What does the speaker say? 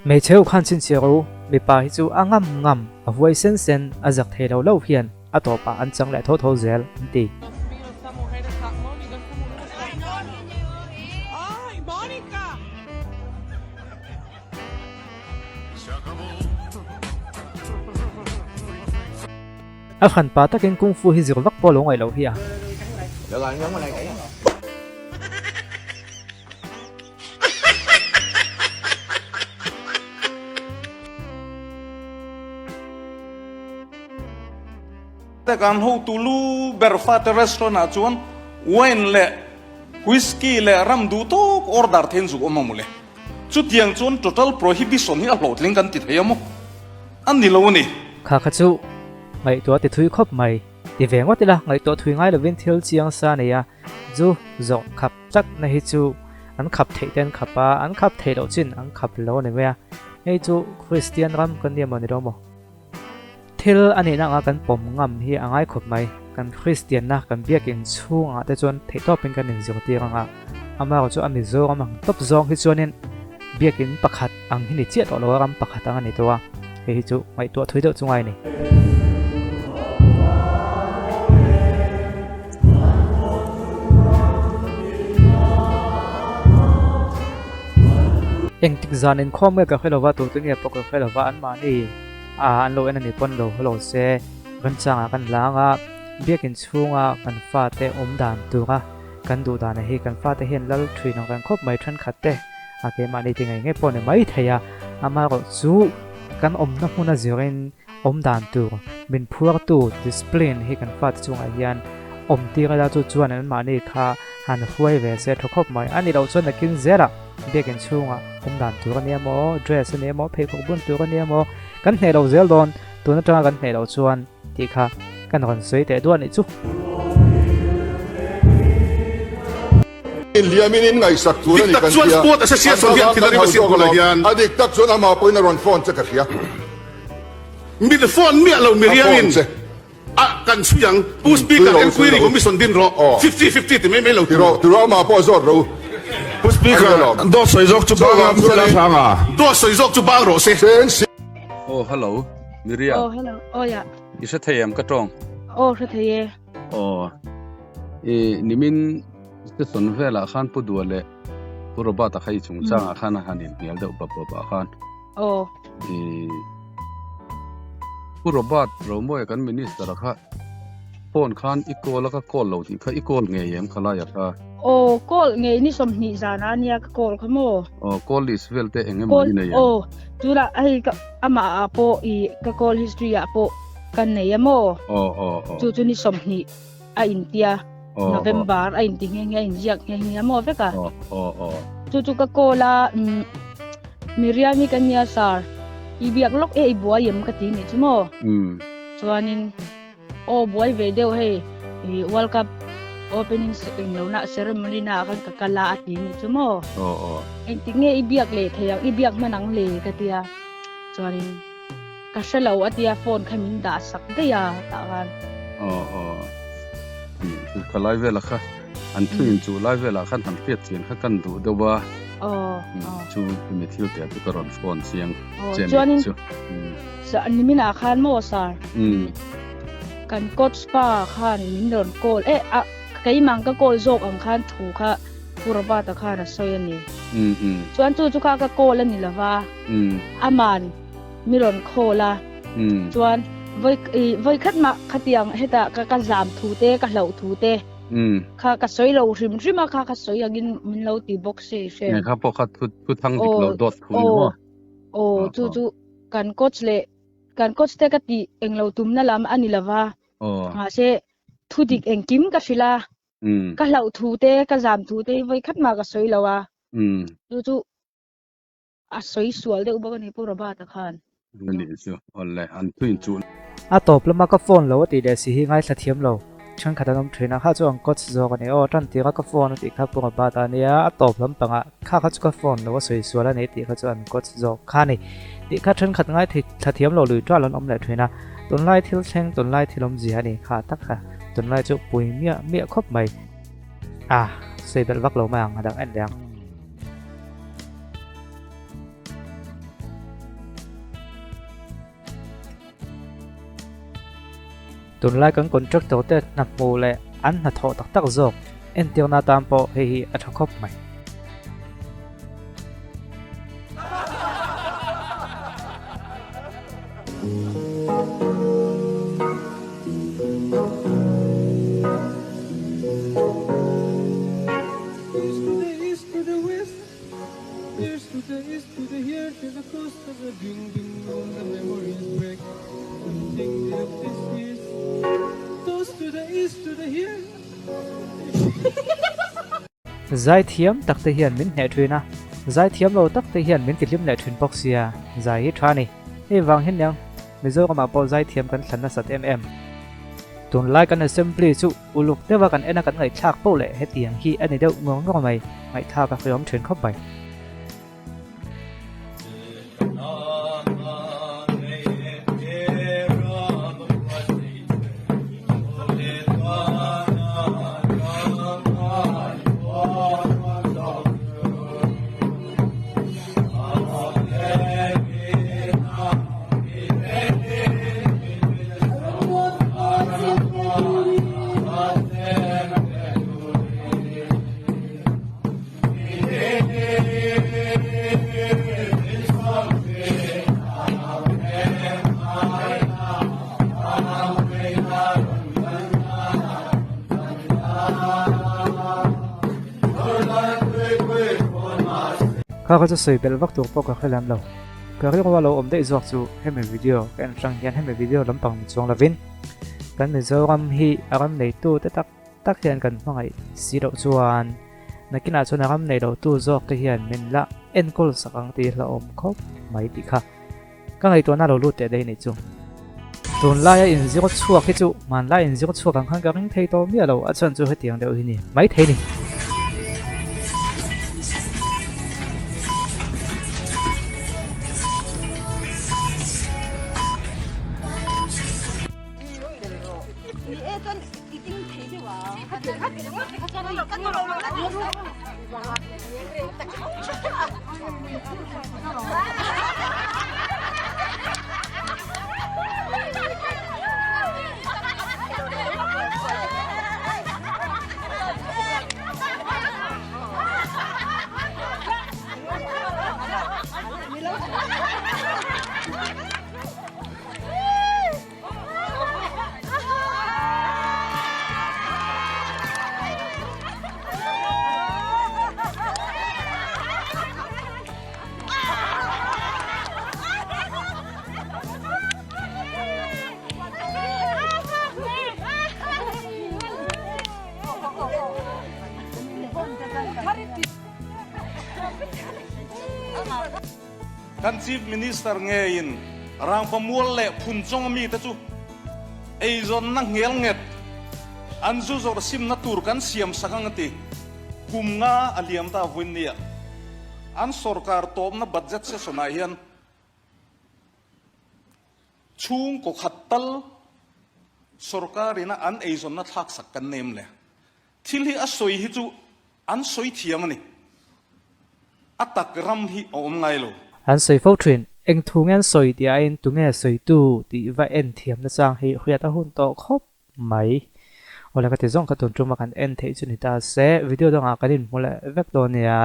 Hmeichhe ho khan chhinchhiah rawh u, mipa hi chu a ngam ngam, a huai sen sen, a zak thei lo lo hian a tawpah an chang leh tho tho zel an ti. A hranpa takin Kung Fu hi zir vak pawh lo ngaih loh hi a. Kan hotu lu ber fate restaurant ah chuan wine leh whisky leh ram duh tawk order thein zuk awm a mawle. Chutiang chuan total prohibition hi a hlawhtling kan ti thei a maw? A ni lo a ni. Kha kha chu ngaihtuah ti thui khawp mai. Ti ve ngawt ila ngaihtuah thui ngai lovin thil chiang sa nei a, zu zawh khap tlat na hi chu an khap theih te an khap a, an khap theih loh chin an khap lo a ni mai a. Hei chu Kristian ram kan ni emaw ni lo maw? Thil a nihna anga kan pawm ngam hi a ngai khawp mai. Kan Kristianna kan biakin chhungah te chuan theihtawpin kan inzirtir ang a, amaherawhchu chu a Mizoram ang tawp zawng hi chuanin biakin pakhat ang hi ni chiah tawh lo a, ram pakhat ang a ni tawh a, hei hi chu ngaihtuah thui deuh chu ngai a ni. Engtik zan inkhawm nge ka hre lova, tute nge pawh ka hre lova, anmahni a an lo en a ni pawn lo haw lo se, remchangah kan lang a, biakin chhunga kan fate awm dan tura kan duh dan hi kan fate hian lal thin ang reng khawp mai thenkhat te a keimahni ti ngei ngei pawh ni mai thei a, amaherawh chu kan awmna hmuna zirin awm dan tur min phuartu discipline hi kan fate chungah hian awm tir ila chu chuan anmahni kha han hruai ve se tha khawp mai. A nih loh chuan nakin zelah biakin chhungah awm dan tur a nia maw, dress a nia maw, pheikhawk bun tur a nia maw, kan hneh lo zel dawn, tun atanga kan hneh loh chuan tih kha kan rawn sawi teh duah nih chu. Inhliamin in ngaihsak tur a ni kan tia, an thlavang kan hau zawk alawm, a dik tak chuan amah pawhin a rawn phone che ka hria. Mi phone miah lo mi riangin a kan chhui ang. Pu Speaker Enquiry Commission din rawh 50-50 ti mai mai lo tur. Tiro amah pawh zawt ro. Pu Speaker dawt sawi zawk chu bang ang sela hrang a. Dawt sawi zawk chu bang rawh se. Aw hello Miriam. Aw hello aw ya. I hre thei em ka tawng? Aw hre thei e. Aw i nimin station velah khan Pu Dua leh Pu Robert a kha i chungchangah khan a han inhnial deuh bap bap ah khan. Aw. I Pu Robert Romawia kan minister a kha phone khan i call a ka call lo tih kha i call ngei em khalai a kha? Aw call ngei ni 20 zan a nia ka call kha maw. Aw call list vel te eng emaw i nei em? Aw tunah hei ka amah ah pawh i ka call history ah pawh kan nei a maw. Aw aw aw. Chu chu ni 20 a intia November a inti nghe nghe a inziak nghe nghe a maw vek a. Aw aw aw. Chu chu ka call a umm Miriam-i ka nia sir i biak lawk e i buai em ka ti nih chu maw. Umm. Chuanin aw buai ve deuh hei i World Cup opening eng lo na ceremony na ah khan ka kal a a ti nih chu maw. Aw aw. Engtik nge i biak leh thei ang i biak hman ang le ka tia chuanin. Ka hre lo a tia phone kha min dah sak daih a tah khan. Aw aw ka lai velah kha an thu in chu lai velah khan han hriat chian kha kan duh deuh a. Aw aw. Chu mi thil te chu ka rawn phone chiang che ni chu. Nimin ah khan maw sir. Kan coach pa khan min rawn call e a keimah ka call zawk ang khan thu kha Pu Robert-a khan a sawi a ni. Chuan chu chu kha ka call a ni lova. Aman mi rawn khawl a chuan vawi vawi khat mah khatiang hetah ka ka zam thu te ka hlauh thu te kha ka sawi lo hrim hrim a kha ka sawi angin min lo ti bawk se i hre kha pawh kha thu thu thang dik lo dawt thu ni maw aw chu chu kan coach leh kan coach te ka ti englo tumna lam a ni lova mahse thu dik engkim ka hrilh a ka hlauh thu te ka zam thu te vawi khat mah ka sawi lo a chu chu A sawi sual deuh bawk a ni Pu Robert-a khan. A nih chu awle an thu in chuh. A tawp lama ka phone lo a tih leh si hi ngaithla thiam lo. Thenkhat an awm thin a, kha chu ang coach zawk a ni aw, tan tirah ka phone a tih kha Pu Robert-a a nia, a tawp lampangah kha kha chu ka phone lo a sawi sual a ni tih kha chu an coach zawk kha a ni tih kha thenkhat ngaithla thiam lo lui ṭual an awm leh thin a, tunlai thil thleng tunlai thil awmzia a ni kha tak kha tunlai chu pui miah miah khawp mai. A sawi belh vak lo mai ang a dang en leh ang. Tunlai kan contractor te hna hmuh leh an hnathawh tak tak zawk entirna atan pawh hei hi a tha khawp mai. Zaithiam tak te hian min hneh thin a, zaithiam lo tak te hian min tihlim leh thin bawk sia, zai hi tha a ni. Hei vang hian niang Mizoramah pawh zaithiam kan thlan nasat em em. Tunlai kan assembly chu Uluk deuha kan en a kan ngaihthlak poh leh hetiang hi a ni deuh ngawr ngawr mai, ngaihthlak a hreawm thin khawp mai. Kha kha chu sawi belh vak tur pawh ka hre lem lo. Ka rilru a lo awm daih zawk chu hemi video ka en atang hian hemi video lampang ni chuang lovin kan Mizoram hi a ram neitu te tak tak hian kan hmangaih si loh chuan nakinah chuan a ram nei lo tu zawk te hian min la enkawl sak ang tih hlauhawm khawp mai tih kha ka ngaihtuahna lo lut teh daih a nih chu. Tunlaia inzir chhuak hi chu hmanlai inzir chhuak ang khan ka ring thei tawh miah lo a chhan chu hetiang deuh hi ni maithei ni. Kan Chief Minister ngeiin Rangvamual leh Phunchawng a mite chu eizawnna nghel nget an zu zawrh simna tur kan siam sak ang a ti. Kum nga a liam ta vawinia an sorkar tawpna budget session ah hian chhungkaw khat tal sorkar ina an eizawnna thlak sak kan nem le. Thil hi a sawi hi chu an sawi thiam a ni. A tak ram hi a awm ngai lo. An sawi fo thin. Eng thu nge an sawi tih aiin tunge sawitu tih va en thiam nachang hi hriat a hun tawh khawp mai. Awle ka ti zawng kha tun tuma kan en theih chu ni ta se, video dangah kan inhmu leh vek dawn nia.